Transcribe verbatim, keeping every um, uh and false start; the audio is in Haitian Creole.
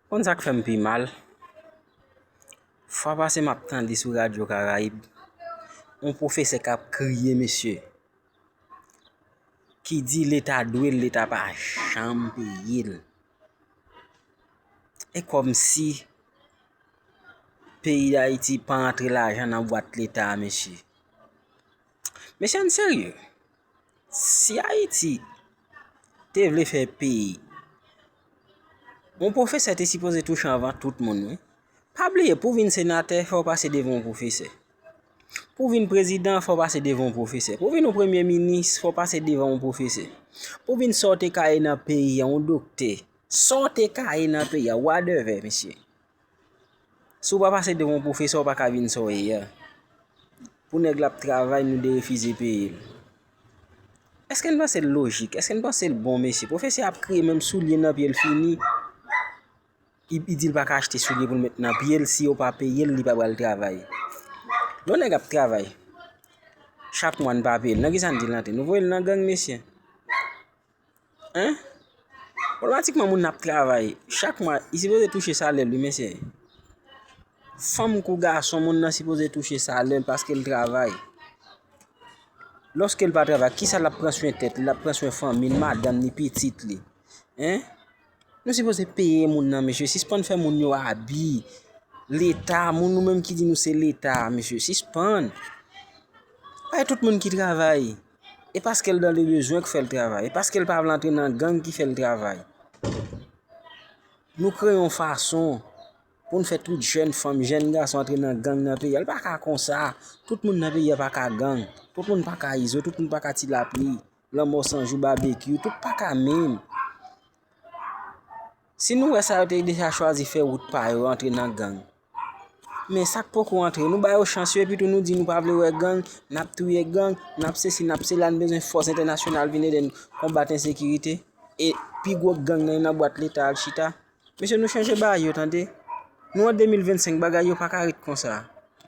Konn sa k fè m pi mal? Fwa pase m ap tande sou Radyo Karayib, yon pwofesè k ap kriye, mesye, ki di Leta dwe l, Leta pa janm peye l. E kòmsi peyi Dayiti pa antre lajan nan bwat Leta a, mesye. Mesye, ann serye. Si Ayiti te vle fè peyi, yon pwofesè te sipoze touche anvan tout moun, wi. Pa bliye, pou w vin senatè, fò w pase devan yon pwofesè. Pou w vin prezidan, fò w pase devan yon pwofesè. Pou w vin yon premye minis, fò w pase devan yon pwofesè. Pou w vin sa w te ka ye nan peyi a, yon doktè. Sa w te ka ye nan peyi a, wadèvè, mesye. Si w pa pase devan yon pwofesè, w pa ka vin sa w ye a. Pou nèg la ap travay, nou derefize peye l. Èske n panse l lojik? Èske n panse l bon, mesye? Pwofesè ap kriye, menm soulye nan pye l fini. Li, li di l pa ka achte soulye pou l met nan pye l, si yo pa peye l, li pa pral travay. Lè yon nèg ap travay, chak mwa n pa peye l, nan ki sa n di l antre? Nou voye l nan gang, mesye. Hein? Otomatikman, moun nan ap travay. Chak mwa, li sipoze touche salè l, wi, mesye. Fanm kou gason, moun nan sipoze touche salè l paske l travay. Lòske l pa travay, kisa l ap pran swen tèt li, l ap pran swen fanmi l, madanm li, pitit li? Hein? Nou sipoze peye moun nan, mesye. Sispann fè moun yo abi. Leta, moun nou menm ki di nou se Leta, mesye, sispann. Pa tout moun ki travay. E paske l dans le besoin k fè l travay. E paske l pa vle antre nan gang ki fè l travay. Nou kreye yon fason pou n fè tout jèn fanm, jèn gason antre nan gang nan peyi a. L pa ka konsa. Tout moun nan peyi a pa ka gang. Tout moun pa ka izo, tout moun pa ka ti lapli. Lanmò san jou, babekyou, tout pa ka menm. Si nou wè sa yo te deja chwazi fè wout pa yo antre nan gang. Men sa k poko antre, nou ba yo chans yo, epi tou nou di nou pa vle wè gang, n ap touye gang, n ap sesi, n ap sela, n bezwen fòs entènasyonal vin ede n konbat ensekirite. E pi gwo gang nan yo nan bwat Leta al chita. Mesye, nou chanje bagay yo, tande. Nou an de mil vennsenk, bagay yo pa ka ret konsa.